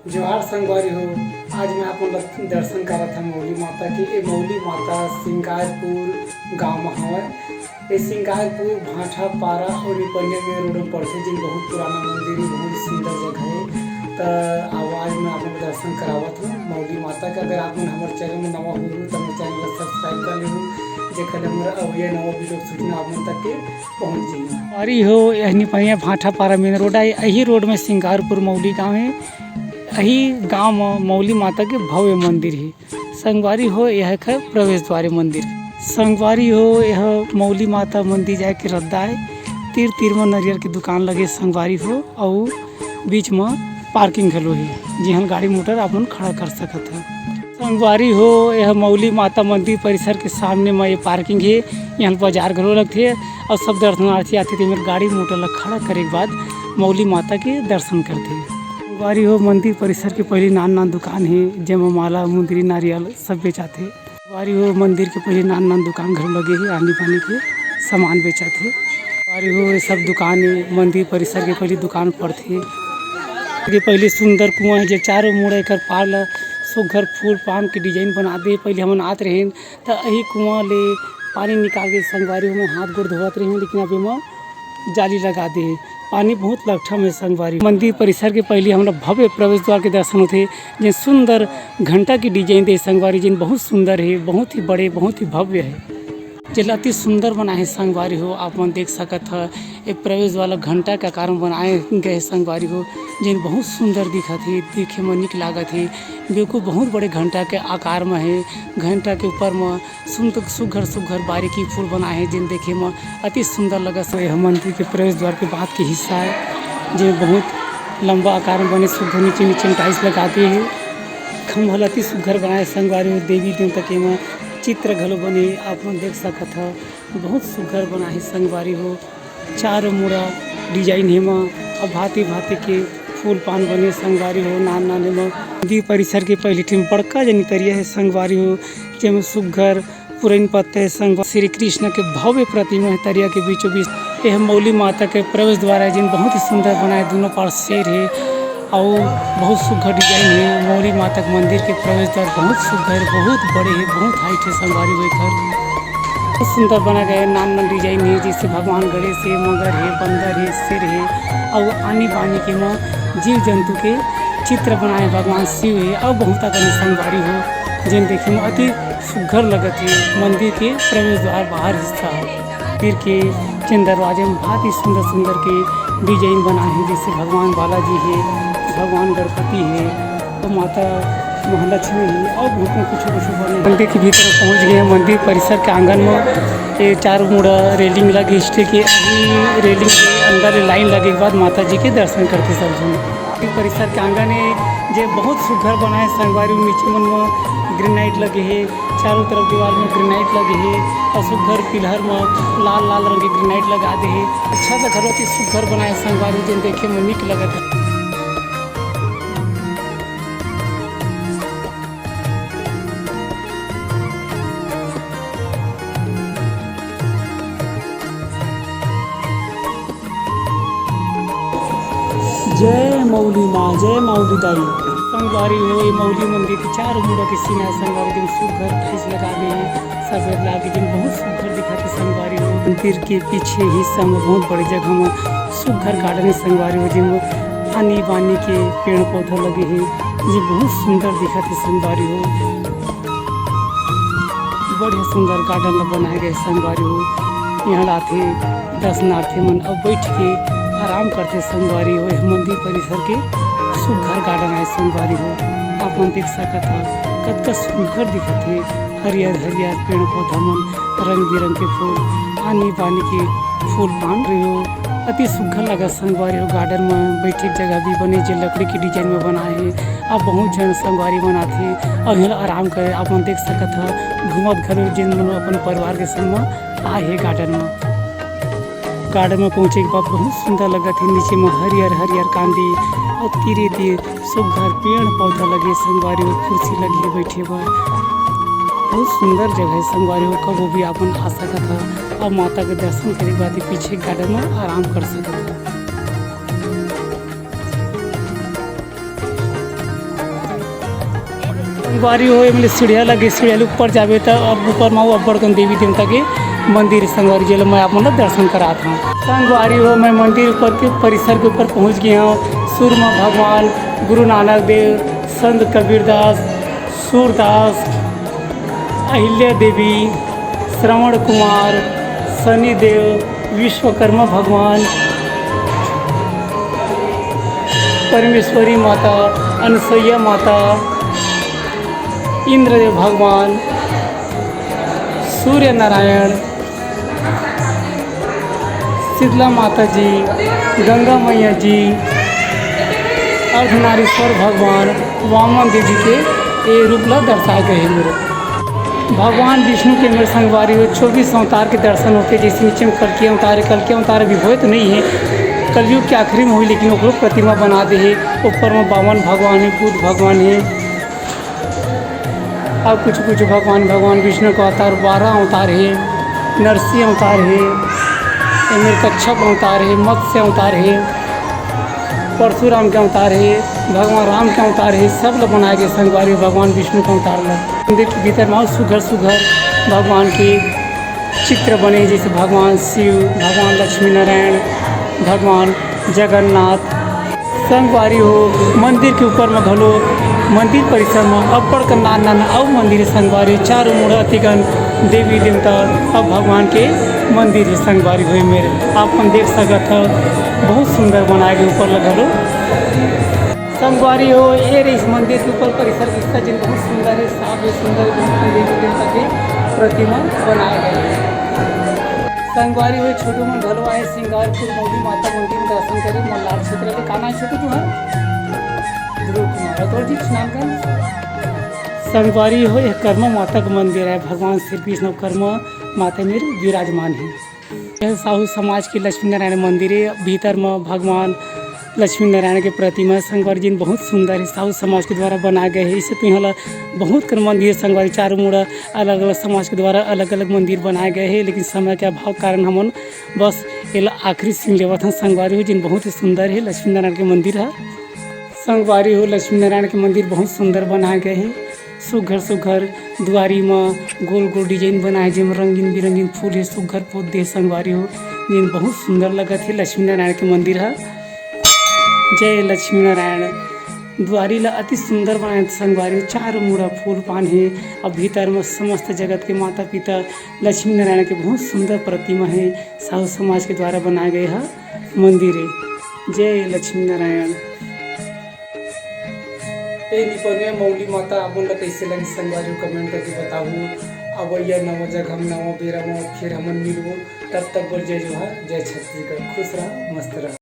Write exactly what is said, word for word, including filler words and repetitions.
जोहार संगवारी हो, आज मैं आप मन ला दर्शन करात हंव मौली माता के। ए मौली माता सिंगारपुर गांव म हवय। ए सिंगारपुर भांठा पारा अउ निपनिया में रोड में पड़थे, जेन बहुत पुराना मंदिर हे, बहुत सुंदर जगह हे। त आवाज में आप मन ला दर्शन करावत हंव मौली माता के। अगर आप मन हमर चैनल में नवा होहू त हमर चैनल ला सब्सक्राइब कर लेहू, जेकर ले हमर अवइया नवा वीडियो के सूचना आप मन तक के पहुंच जाही। अरे हो, एह निपनिया भांठा पारा मेन रोड आय, एही रोड में सिंगारपुर मौली गांव हे। एही गांव म मौली माता के भव्य मंदिर हे। संगवारी हो, एह एखर प्रवेश द्वार ए मंदिर। संगवारी हो, एह मौली माता मंदिर जाय के रद्दा आय। तीर-तीर म नरियर के दुकान लगे संगवारी हो, अउ बीच म पार्किंग घलो हे, जिहां गाड़ी मोटर आप मन खड़ा कर सकत हव। संगवारी हो, एह मौली माता मंदिर परिसर के सामने म ए पार्किंग हे। इहां बाजार घलो लगथे अउ सब दर्शनार्थी आथे, ते मेर गाड़ी मोटर ला खड़ा करे के बाद मौली माता के दर्शन करथे। संगवारी हो, मंदिर परिसर के पहिली नान-नान दुकान हे, जेमा माला, मुंदरी, नारियल सब बेचाथे। संगवारी हो, मंदिर के पहिली नान-नान दुकान घलो लगे हे, आनी-बानी के सामान बेचाथे। संगवारी हो, ये सब दुकान ए मंदिर परिसर के पहिली दुकान पड़थे। ये पहिली सुंदर कुआं हे, जे चारों मुड़ा एकर पार ल सुघ्घर फूल पान के डिजाइन बना दे। पहिली हमन आत रहेन, त एही कुआं ले पानी निकाल के संगवारी हो, मैं हाथ गोड़ धोवत रहेन, लेकिन अब एमा जाली लगा दे हे। पानी बहुत लकठम हे संगवारी। मंदिर परिसर के पहिली हमला भव्य प्रवेश द्वार के दर्शन होथे, जेन सुंदर घंटा के डिजाइन दे हे संगवारी, जेन बहुत सुंदर हे, बहुत ही बड़े, बहुत ही भव्य हे, जेला अति सुंदर बनाए हे संगवारी हो। आप मन देख सकत ह, ए प्रवेश द्वार ला घंटा के आकार में बनाए गए हे संगवारी हो, जेन बहुत सुंदर दिखत हे, देखे म निक लागत हे। बिल्कुल बहुत बड़े घंटा के आकार में हे। घंटा के ऊपर म सुंदर, सुघर सुघर बारीकी फूल बनाए हे, जेन देखे म अति सुंदर लगत हे। यह मंदिर के प्रवेश द्वार के बाद के हिस्सा हे, जे बहुत लंबा आकार में बने, सुघर नीचे नीचे में टाइल्स लगा दे हे। खंभा ल अति सुघर बनाए हे संगवारी हो। देवी देवता के एमा चित्र घलो बने हे, आप मन देख सकत हव, बहुत सुघर बनाए हे संगवारी हो। चारों मुड़ा डिजाइन हे एमा, अउ भांति भांति के फूल पान बने संगवारी हो, नान नान एमा। मंदिर परिसर के पहिली ठिन बड़का जनी तरिया हे संगवारी हो, जेमे सुघर पुरैन पत्ता हे संगवारी। श्री कृष्ण के भव्य प्रतिमा हे तरिया के बीचों बीच। एह मौली माता के प्रवेश द्वार हे, जेन बहुत ही सुंदर बनाए, दोनों पार शेर हे। अउ बहुत सुघर डिजाइन हे। मौली माता के मंदिर के प्रवेश द्वार बहुत सुघर, बहुत बड़े हे, बहुत हाइट हे संगवारी हो एकर। बहुत सुंदर बना गए, नान नान डिजाइन हे, जैसे भगवान गणेश हे, मगर हे, बंदर हे, शेर हे, अउ आनी बानी के म जीव जंतु के चित्र बनाए भगवान शिव हे, अउ बहुत अकन संगवारी हो, जेन देखे म अति सुघर लगत हे। मंदिर के प्रवेश द्वार बाहर हिस्सा हे। मंदिर के जेन दरवाजे में बहुत ही सुंदर सुंदर के डिजाइन बना हे, जैसे भगवान बालाजी हे, भगवान गणपति हे, अउ माता महालक्ष्मी हे, अउ बहुत कुछ कुछ बने। मंदिर के भीतर पहुंच गए हैं। मंदिर परिसर के आंगन में ये चारों मुड़ा रेलिंग लगे, स्टील के, अभी रेलिंग के अंदर लाइन लगे के बाद माता जी के दर्शन करथे सब झन। मंदिर परिसर के आंगन हे, जे बहुत सुघर बनाए संगवारी, नीचे मन में ग्रेनाइट लगे हे। चारों तरफ दीवार में ग्रेनाइट लगे हे अउ सुघर पिलर में लाल लाल रंग के ग्रेनाइट लगा दे हे। अच्छा सा घर अति सुघर बनाए संगवारी, जेन देखे में निक लगत हे। जय मौली माँ, जय मौली दाई। संगवारी हो, ये मौली मंदिर के चारों मुड़ा के सीना संगवारी एकदम सुघर टाइल्स लगा दे हे, सफेद लाल के एकदम बहुत सुघर दिखत हे संगवारी हो। मंदिर के पीछे हिस्सा में बहुत बड़े जगह में सुघर गार्डन हे संगवारी हो, जेमे आनी बानी के पेड़ पौधा लगे हे, जे बहुत सुंदर दिखत हे संगवारी हो। बढ़िया सुंदर गार्डन ला बनाए गए संगवारी हो। यहाँ ला आथे दर्शनार्थी मन अउ बैठ के आराम करथे संगवारी हो। यह मंदिर परिसर के सुघर गार्डन आए संगवारी हो। आप मन देख सकत हव, कतका सुघर दिखत हे। हरियर हरियर पेड़ पौधा मन, रंग बिरंग के फूल, आनी बानी के फूल पान रहे हो। अति सुघर लगत संगवारी हो। गार्डन में बैठे के जगह भी बने, जे लकड़ी के डिजाइन में बनाए हे। अब बहुत झन संगवारी मन आथे अउ यहाँ आराम करे। आप मन देख सकत हव, घूमत घलो जेन मन अपन परिवार के संग में आए हे गार्डन में। गार्डन में पहुँचे के बाद बहुत सुंदर लगत हे। नीचे में हरियर हरियर कांदी अउ तीरे तीर सुघर पेड़ पौधा लगे संगवारी हो, कुर्सी लगे हे बैठे बर। बहुत सुंदर जगह हे संगवारी हो, कभू भी आप मन आ सकत हव अउ माता के दर्शन करे के बाद पीछे गार्डन में आराम कर सकत हव। संगवारी हो, एमन ले सीढ़िया लगे, सीढ़िया ले ऊपर जाबे त अब ऊपर म अब्बड़ कन देवी देवता के मंदिर हे संगवारी, जेला मैं आप मन ल दर्शन करात हंव। संगवारी हो, मैं मंदिर ऊपर के परिसर के ऊपर पहुंच गे हंव। सुर म भगवान गुरु नानक देव, संत कबीरदास, सूरदास, अहिल्या देवी, श्रवण कुमार, शनि देव, विश्वकर्मा भगवान, परमेश्वरी माता, अनसुईया माता, इंद्रदेव भगवान, सूर्य नारायण, शीतला माता जी, गंगा मैया जी, अर्धनारीश्वर भगवान, वामन देव जी के ये रूप ला दर्शाए गए हे। मेरे भगवान विष्णु के, मेरे संगवारी हो, चौबीस अवतार के दर्शन होथे। जैसे नीचे में कल्कि अवतार हे, कल्कि अवतार अभी होए तो नहीं हे, कलयुग के आखिरी में होही, लेकिन ओकरो प्रतिमा बना दे हे। ऊपर में वामन भगवान हे, बुद्ध भगवान हे, अउ कुछ कुछ भगवान, भगवान विष्णु के अवतार, बारह अवतार हे, नरसिंह अवतार हे, एमेर कच्छप अवतार हे, मत्स्य अवतार हे, परशुराम के अवतार हे, भगवान राम के अवतार हे, सब ल बनाए गे संगवारी भगवान विष्णु के अवतार ल। मंदिर के भीतर म सुघर सुघर भगवान के चित्र बने, जैसे भगवान शिव, भगवान लक्ष्मी नारायण, भगवान जगन्नाथ। संगवारी हो, मंदिर के ऊपर म घलो, मंदिर परिसर म अब्बड़ कन नान नान अउ मंदिर हे संगवारी, चारों मुड़ा अतिकन देवी देवता अउ भगवान के मंदिर हे संगवारी हो। मेरे आप मन देख सकत हव, बहुत सुंदर बनाए गे ऊपर ल घलो। संगवारी हो, ये रहिस मंदिर के ऊपर परिसर के हिस्सा, जेन बहुत सुंदर हे, साफ हे, सुंदर हे, बहुत देवी देवता के प्रतिमा बनाए गए हे। संगवारी हो, छोटू मन घलो आए सिंगारपुर मौली माता मंदिर में दर्शन करे। मल्लार क्षेत्र के का नाम हे छोटू तुंहर? ध्रुव कुमार। अउ तोर जी नाम का? संगवारी हो, ये कर्मा माता के मंदिर हे, भगवान श्री कृष्ण अउ कर्मा माता मेर विराजमान हे। यह साहू समाज के लक्ष्मी नारायण मंदिर हे। भीतर म भगवान लक्ष्मी नारायण के प्रतिमा हे संगवारी जी, बहुत सुंदर हे, साहू समाज के द्वारा बनाए गए हे। इसे तो यहाँ ला बहुत कन मंदिर हे संगवारी, चारों मुड़ा अलग-अलग समाज के द्वारा अलग-अलग मंदिर बनाए गए हे, लेकिन समय के अभाव कारण हमन बस एला आखिरी सीन लेवत हन संगवारी हो, जेन बहुत ही सुंदर हे लक्ष्मी नारायण के मंदिर ह। संगवारी हो, लक्ष्मी नारायण के मंदिर बहुत सुंदर बनाए गए हे। सुघर सुघर दुआरी म गोल गोल design बनाए, जेमा रंगीन बिरंगीन फूल हे, सुघर पोत दे संगवारी हो, जेन बहुत सुंदर लगत हे लक्ष्मी नारायण के मंदिर ह। जय लक्ष्मी नारायण। दुआरी ला अति सुंदर बनाए संगवारी हो, चारों मुड़ा फूल पान हे। अब भीतर म समस्त जगत के माता पिता लक्ष्मी नारायण के बहुत सुंदर प्रतिमा हे, साहू समाज के द्वारा बनाए गए ह मंदिर हे। जय लक्ष्मी नारायण। ए निपनिया मौली माता आप मन ला कइसे लगिस संगवारी हो, comment करके बताहू। अवइया नवा जगह म नवा बेरा म फिर हमन मिलबो, तब तक बर जय जोहार, जय छत्तीसगढ़, खुश रहा, मस्त रहा।